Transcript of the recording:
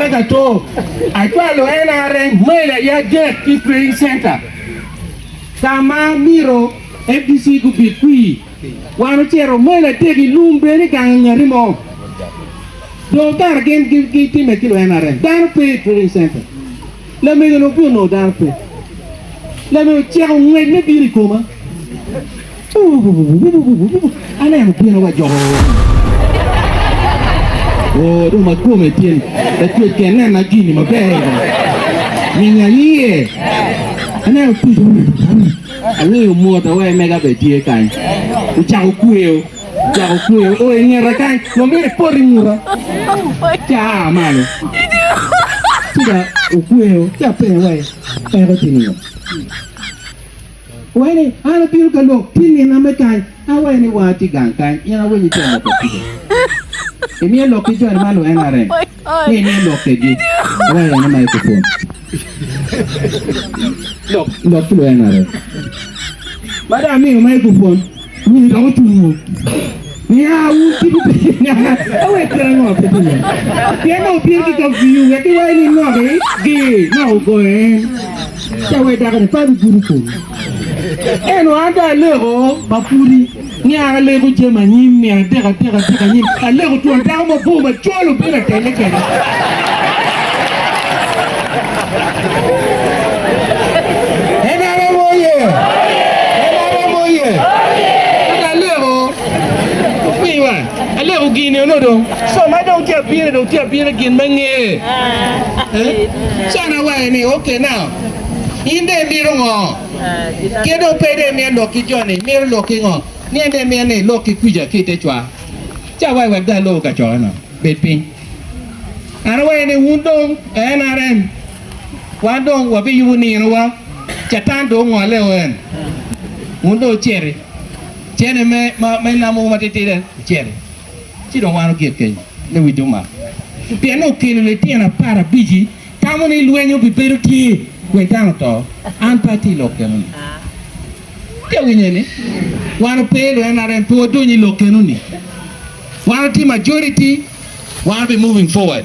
Ka to acwalo NRM mail aye adek ki training center ka ma mito FDC gubit kwir. Wan ocito mail adek i lum bene i gang ngati mo. Dong kara gin gitime ki lu NRM. Dano pe i training center. Lamego ni obino onongo dano pe. Lamego oceko ngwec me bino i koma. Aneno bino wa jo. Oo, dong ma kome tye ni, lacwec ken nena gini maber. Minya iye. Aneno tuc angeyo mot awe mega be tye kany. Ocako kweyo, ocako kweyo, o i ngeta kany, wa myero ipot i nguta. Ci aa malo. Ci dong okweyo, ci apenyo wa peko tye ningo? Wai ni, An abino ka lok pi nina me kany, awaye ni waa tye gang kany, in awinyo itye ka lok atika. Imiyo lok ki joni ma lu NRM, ni imiyo lok kedgi, awaye ene microphone. Lok, lok ki lu NRM. Ma dong amiyo microphone, wiye dok ocungo. Ni a wun tipo pe awe kit ango pe tye. Pien dong obino ki ka view wek giwaci ni noki gi nok ogoyo en. Ci awe dako ni pe abigudo komi. Ento an dong aleko ma pudi ni an aleko jami anyim nino adek adek adek anyim aleko twon dako mabor macol obino atelle kwede. En aromo oye! En aromo oye! Ento aleko opiwa, aleko gini ono dong. So ma dong tye abino dong tye abino gin me nge. Eh? So an awaco ni okay now, in dong imito ngo? Kit dong pe dong imito lok ki joni, imito lok ki ngo? Ni en dong imito ni ilok ki kwica ki ite cwar. Ci awaco wek dong alor kacokke no, bed piny. An awaco ni wun dong NRM, wan dong wabiyubo ninowa, catan dong ongole o en. Wun dong wuciti, cene me, me namowu matitidi wuciti. Ci dong wan ogik kenyo, lewic dong omako. Pien okelo litino aparabici, tamo ni lweny obibedo tye wek dano oto. An pe atye i lok keno-ni. Tye awinyo ni wan ope lu NRM pe wadonyo i lok keno-ni. Wan watye majority, wan wabi moving forward.